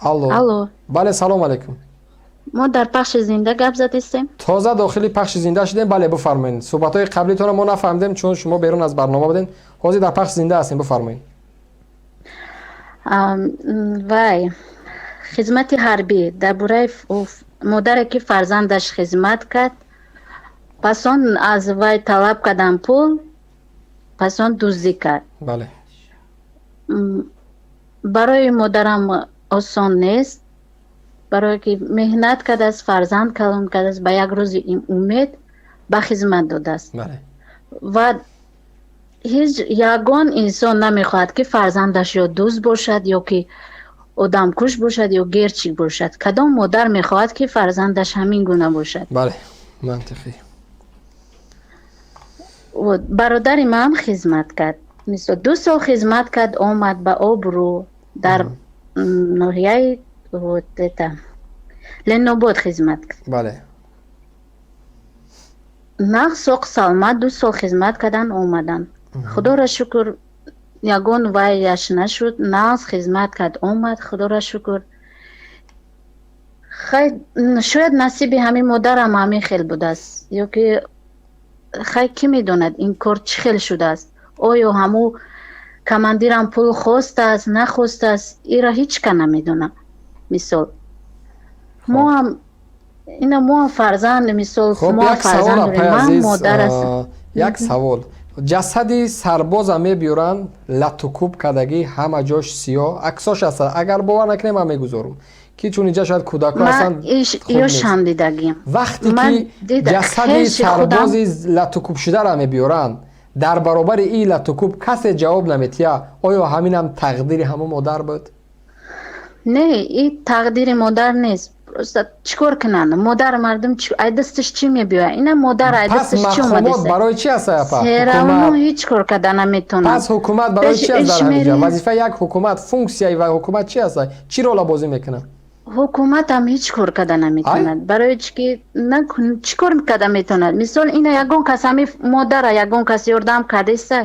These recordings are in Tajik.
Алло. Алло. Бале, салом алейкум. Мо дар пахши зинда гап задистем? Тоза дохили пахши зинда шудем, бале, бифармоед. Суҳбатҳои қаблитонро мо нафаҳмидем, чун шумо берун аз барнома будем. Ҳозир дар пахши зинда ҳастем, бифармоед. Вай, хизмати ҳарбӣ, дар бораи модаре, ки фарзандаш хизмат кард, пас он аз вай талаб кардан пул, пас он дуздӣ кард. Бале. Барои модарам осон нест, барое ки меҳнат кардааст, фарзанд калон кардааст, ба як рӯзи умед ба хизмат додааст. Бале. Ва ҳеҷ ягон инсон намехоҳад, ки фарзандаш ё дузд бошад, ё ки одамкуш бошад, ё герчик бошад. Кадом модар мехоҳад, ки фарзандаш ҳамин гуна бошад? Бале, мантиқӣ. Вот бародари ман хизмат кард, мисол, 2 сол хизмат кард, омад ба обрӯ, дар ноҳияи, вот это, Ленобод хизмат кард. Бале. Нағз, соқ, саломат 2 сол хизмат кардан, омаданд, худоро шукр, ягон вайяш нашуд, нағз хизмат кард, омад, худоро шукр. Хай, шояд насиби ҳамин модарам ҳамин хел будааст, ё ки хай, кӣ медонад, ин кор чӣ хел шудааст. Оё ҳаму командирам пул хостааст, нахостааст, ира ҳеҷ ка намедонам. Мисол, мо ҳам ина, мо ҳам фарзанд, мисол, мо як фарзанд дорем, ман модар ҳастам. Як савол: ҷасади сарбоза мебиёранд, латукуб кардагӣ, ҳама ҷош сиёҳ, аксош аст, агар бовар накунем, ман мегузорам, ки чун инҷа шояд кӯдако ҳастанд. Ёшам дидагим. Вақте ки ҷасади сарбози латукубшударо мебиёранд, дар баробари ин латукуб касе ҷавоб наметиҳад. Оё ҳаминам тақдири ҳамон модар буд? Не, и тақдири модар нест. Просто чӣ кор кунанд модар? Мардум ай дасташ чӣ мебиёяд? Ина модар ай дасташ чӣ омадааст? Барои чӣ аст, апа? Серавно ҳеҷ кор карда наметавонад. Пас ҳукумат барои чӣ аст дар ҳаминҷа? Вазифаи як ҳукумат, функсияи ва ҳукумат чӣ аст? Чӣ рола бозӣ мекунад? Ҳукуматам ҳеҷ кор карда наметавонад, барои чӣ ки чӣ кор карда метавонад? Мисол, ина ягон кас ҳами модара ягон кас ёрдам кардеста?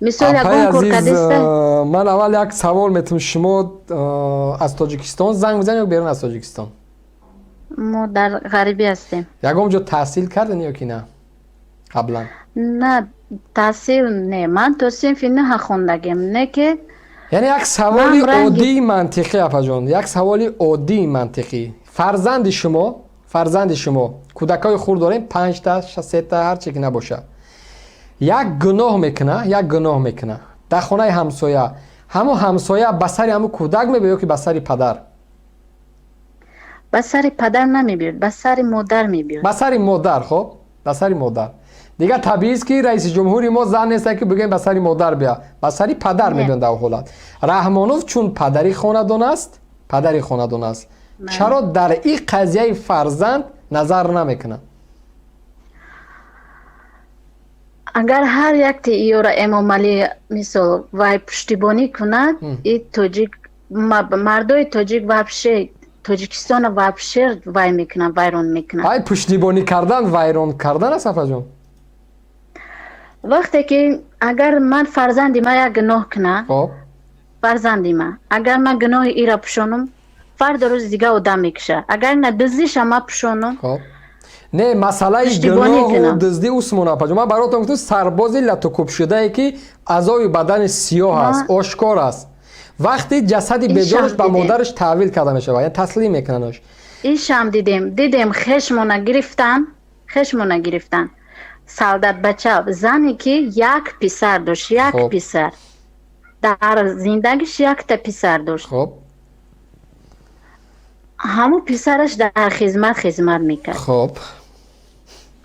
Мисол, ягон кор кардеста? Ман аввал як савол метавам: шумо аз Тоҷикистон занг мезанед ё берун аз Тоҷикистон? Мо дар ғарибӣ ҳастем. Ягон ҷо таҳсил карден ё ки на қаблан? На, таҳсил не, ман то синфи наҳа хондагем, не ки. Яъне як саволи оддии мантиқӣ, апаҷон, як саволи оддии мантиқӣ: фарзанди шумо, фарзанди шумо, кӯдакҳои хурд дорем, панҷта, сета, ҳарче ки набошад, як гуноҳ мекуна, як гуноҳ мекуна дар хонаи ҳамсоя, ҳамун ҳамсоя ба сари ҳамун кӯдак мебиёд ё ки ба сари падар? Ба сари падар намебиёд, ба сари модар мебиёд. Ба сари модар. Хоб, ба сари модар. Дигар табиист, ки раиси ҷумҳури мо зан неста, ки бигӯем ба сари модар бия, ба сари падар мебиён. Дар ҳолат Раҳмонов чун падари хонадон аст, падари хонадон аст, чаро дар ин қазияи фарзанд назар намекунад? Агар ҳар якти иёра Эмомалӣ, мисол, вай пуштибонӣ кунад, и тоҷик, мардои тоҷик, вообще Тоҷикистона вообще вай мекунад, вайрон мекунад. Ай, пуштибонӣ кардан вайрон кардан аст, апаҷон? Вақте ки агар ман фарзанди ман як гуноҳ кунад, фарзанди ман, агар ман гуноҳи ира пӯшонам, фардо рӯзи дига одам мекушад. Агар на дуздиша ман пӯшонам. Не, масъалаи гуноҳу дуздӣ усмон, апаҷон, ман баротон гуфтам, сарбози латукубшудае, ки аъзои бадани сиёҳ аст, ошкор аст, вақте ҷасади беҷонаш ба модараш таҳвил карда мешавад, яъне таслим мекунанаш. Ишам дидем, дидем, хешмона гирифтан, хешмона гирифтан. Солдат бача, зане ки як писар дошт, як писар, дар зиндагиш якта писар дошт. Ҳамун писараш дар хизмат мекард.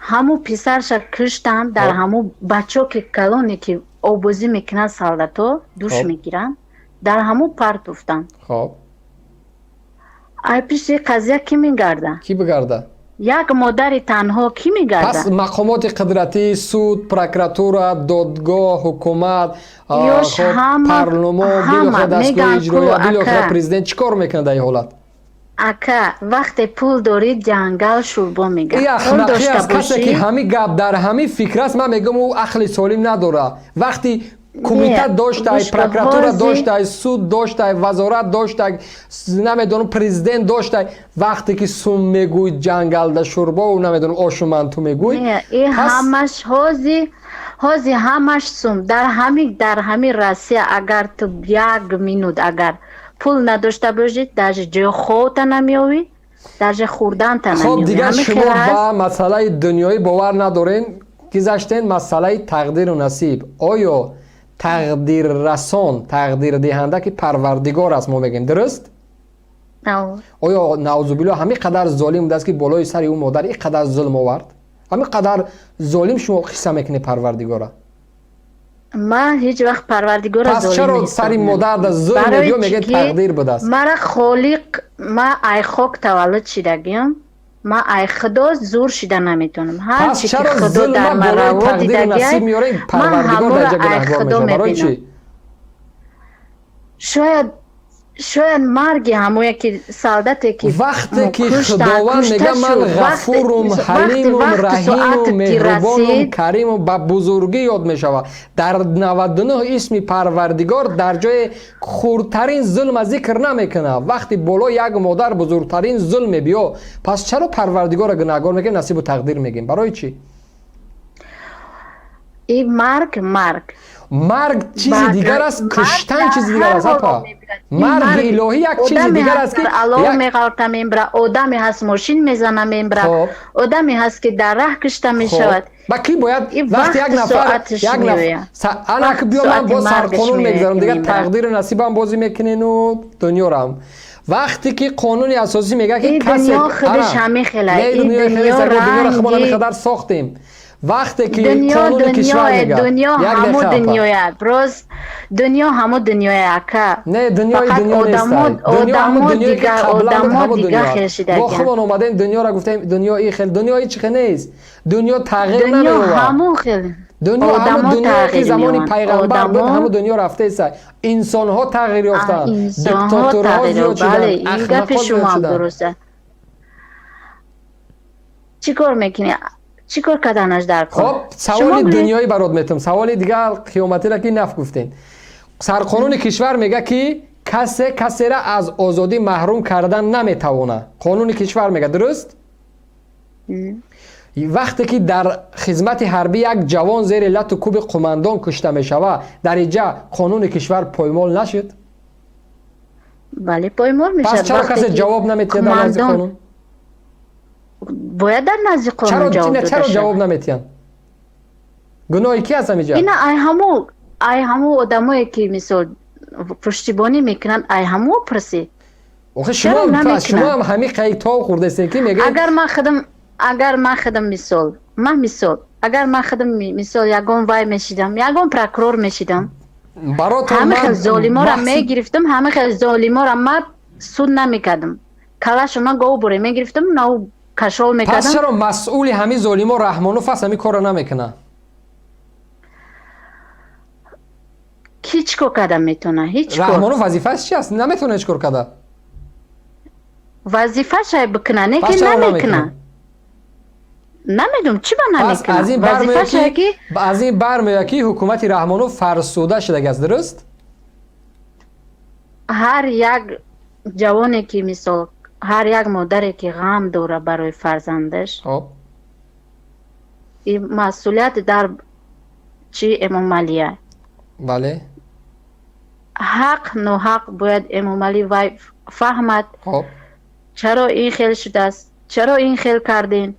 Ҳамун писарша куштанд дар ҳамун бачо, ки калоне, ки обозӣ мекунанд, солдато душ мегиранд, дар ҳамун партофтанд. Ай пишти қазия кӣ мегарда? Кӣ бигарда? Як модари танҳо кӣ мегарда? Пас мақомоти қудратӣ, суд, прокуратура, додгоҳ, ҳукумат, парлумон, билохира дастгоҳи иҷроия, билохира президент чӣ кор мекунад дар ин ҳолат? Ака, вақте пул дорӣ, ҷангал шӯрбо мегардад. И ахмақӣ аст. Касе ки ҳамин гап дар ҳамин фикр аст, ман мегӯям, ӯ ақли солим надорад. Вақти Кумита доштай, прокуратура доштай, суд доштай, вазорат доштай, намедонам, президент доштай. Вақте ки сум мегӯй, ҷангалда шӯрбову, намедонам, ошу манту мегӯй. Ҳамаш ҳози ҳамаш сум. Дар ҳами Россия агар ту як минут агар пул надошта бошӣ, даже ҷои хобта намеёвӣ, даже хӯрданта. Хоб, дигар шумо ба масъалаи дунёӣ бовар надорен. Гузаштен масъалаи тақдиру насиб. Оё тақдиррасон, тақдирдиҳанда, ки Парвардигор аст, мо мегӯем, дуруст, оё, наузубилло, ҳамин қадар золим будааст, ки болои сари ӯ модар ин қадар зулм овард? Ҳамин қадар золим шумо қисса мекунед Парвардигора? Ман ҳеҷ вақт Парвардигора Пас чаро сари модарда зулм мебиё, мегӯед, тақдир будааст? Мара Холиқ, ма ай хок таваллуд шидагиам, ма ай Худо зур шида наметавонам. Ҳарчи ки Худо дар ма раво дидагиай, ман ҳаморо ай Худо мебинам. Шояд марги ҳамое ки солдате ки Вақте ки Худованд мега: «Ман Ғафурум, Ҳалимум, Раҳимум, Меҳрубонум, Каримум», ба бузургӣ ёд мешавад. Дар 99 исми Парвардигор дар ҷои хурдтарин зулма зикр намекунад. Вақти боло як модар бузургтарин зулм мебиё, пас чаро Парвардигорро гунаҳгор мекунем, насибу тақдир мегӯем? Барои чӣ? И марг. Марг чизи дигар аст, куштан чизи дигар аст, апа. Марги илоҳӣ як чизи дигар аст, ки Алов меғалта, мембра. Одаме ҳаст, мошин мезана, мембра. Одаме ҳаст, ки дар раҳ кушта мешавад. Ба кӣ бояд вақти як нафар, як нафар анак биё, ман боз сарқонун мегзарам, дигар тақдиру насибам бозӣ мекунену дунёрам. Вақте ки қонуни асосӣ мегӯяд, ки касе дунёро сохтем, вақте ки қонуни кишвар мегӯяд Дунё ҳаму дунёя, рост, дунё ҳаму дунёя, ака. Не, дунёи дунё нест. Дунё ҳаму дунёе ки қаблан буд, ҳаму дунё. Мо худмон омадем, дунёро гуфтем, дунё и хел, дунё ҳеч хел нест. Дунё тағйир намеёбад. Ҳаму хел. Дунё ҳаму дунёе ки замони пайғамбар буд, ҳаму дунё рафтаеста. Инсонҳо тағйир ёфтанд, диктаторҳо зиёд шуданд, ахмақҳо зиёд шуданд. Чӣ кор мекунӣ? Чӣ кор карданаш дар кор? Хоб, саволи дунёӣ барот метам, саволи дигар қиёматира ки наф гуфтем. Сарқонуни кишвар мега, ки касе касера аз озодӣ маҳрум кардан наметавонад. Қонуни кишвар мега, дуруст? Вақте ки дар хизмати ҳарбӣ як ҷавон зери лату куби қумандон кушта мешавад, дар инҷа қонуни кишвар поймол нашуд? Бале, поймол мешавад. Пас чаро касе ҷавоб наметиҳад дар назди қонун? Бояд дар назди қонун ҷавоб. Чаро ҷавоб наметиҳанд? Гуноҳи ки аст ҳамиҷа? Ина ай ҳаму одамое ки, мисол, пуштибонӣ мекунанд, ай ҳаму пурсед. Охе, шумо ҳам ҳамин қайтоб хӯрдастед, ки мегӯед. Агар ман худам мисол, ман мисол, агар ман худам мисол ягон вай мешидам, ягон прокурор мешидам, ҳама хел золиморо мегирифтам, ҳама хел золиморо ман суд намекардам, калашона говбуре мегирифтам, нав кашол мекардам. Пас чаро масъули ҳамин золимо Раҳмонов аст, ҳамин корро намекунад? Ки чӣ кор карда метавона? Ҳеҷ. Раҳмонов вазифааш чи аст? Наметавона ҳеҷ кор карда? Вазифаша бикуна, не ки намекуна. Намедонам, чӣ ба намекуна. Вазифаша ки аз ин бармеояд, ки ҳукумати Раҳмонов фарсуда шудагааст, дуруст? Ҳар як ҷавоне ки, мисол, ҳар як модаре ки ғам дора барои фарзандаш, масъулият дар чи Эмомалия. Ҳақ ноҳақ бояд Эмомалӣ вай фаҳмад, чаро ин хел шудааст, чаро ин хел кардем.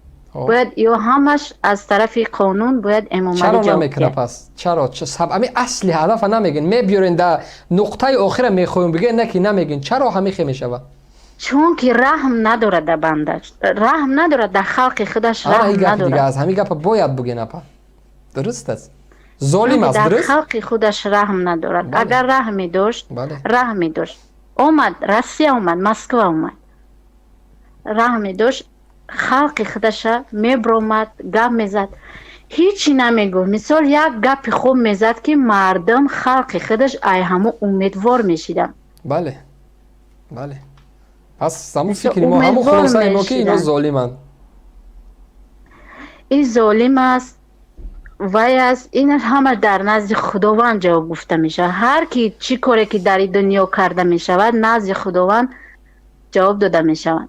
Бояд ё ҳамаш аз тарафи қонун бояд Эмомалӣ. Чаро намекуна пас? Чаро ами асли ҳадафа намегӯен? Мебиёрен, дар нуқтаи охира мехоҳем бигӯен, не ки намегӯен. Чаро ҳамин хел мешавад? Чунки раҳм надорад да бандаш, раҳм надорад дар халқи худаш, раҳм надорад. Аз ҳамин гапа бояд бугӯен, апа, дуруст аст, золим аст. Дар халқи худаш раҳм надорад. Агар раҳм медошт, раҳм медошт, омад Россия, омад Москва, омад, раҳм медошт, халқи худаша мебромад, гап мезад, ҳичи намегуфт. Мисол, як гапи хуб мезад, ки мардум, халқи худаш ай ҳамо умедвор мешиданд. Бале, пас ҳамун фикри мо, ҳамун хулосаи мо, ки ино золиманд. Ин золим аст. Вай аст, ин ҳама дар назди Худованд ҷавоб гуфта мешавад. Ҳар ки чӣ коре ки дар ин дунё карда мешавад, назди Худованд ҷавоб дода мешавад.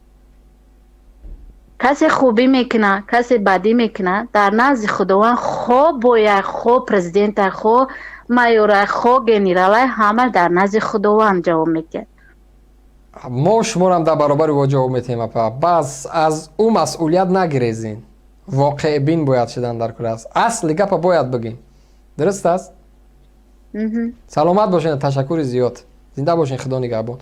Касе хубӣ мекунад, касе бадӣ мекунад, дар назди Худованд, хо бояд, хо президента, хо майора, хо генерала, ҳама дар назди Худованд ҷавоб медиҳад. Мо шуморам дар баробари ӯ ҷавоб метиҳем, апа. Бас, аз ӯ масъулият нагирезин. Воқеъбин бояд шудан дар кор аст. Асли гапа бояд бигем, дуруст аст. Саломат бошед, ташаккури зиёд, зинда бошед, Худо нигаҳбон.